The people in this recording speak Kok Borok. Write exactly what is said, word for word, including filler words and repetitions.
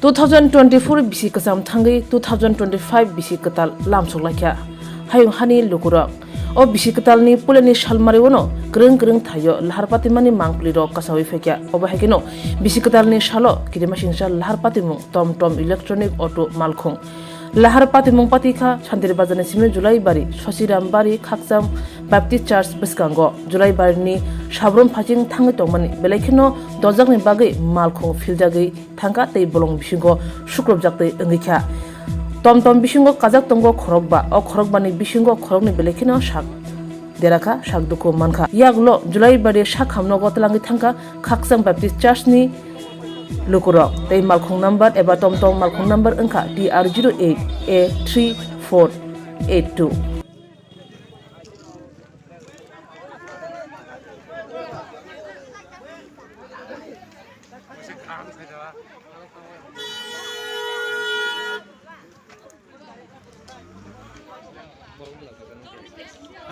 Two thousand twenty-four bisi kwcham thangwi two thousand twenty-five bisi kwtal lamsok laikha. Hayung hani lukurok. O bisi kwtalni puilani salmari uano kwrwng kwrwng thaio lahar patimani mangpli rok kasawi phaikha. Obo hai kheno bisi kwtalni salo kirimasingcha lahar patimung tom tom electronic auto malkhung. Lahar patimung patikha Santiri Bazarni simi Julaibari, Sosiram Bari, Khakchang Baptist Church bwskango. Julaibarini sabrum phaching thangwi tongmani belai kheno dojakni bagwi malkhung philjagwi thangkha tei bolong bisingo sukrupjak tei wngwi kha. Tom tom bisingo kajak tongo khorokba. O khorokbani bisingo khoroknwi belai kheno sak derakha, sak dukhu mankha. Yagulo Julaibari sakhamnogo twlangwi thangkha Khakchang Baptist Church ni lukurok tei malkhung number eba tom tom malkhung number wngkha T R zero eight A three four eight two.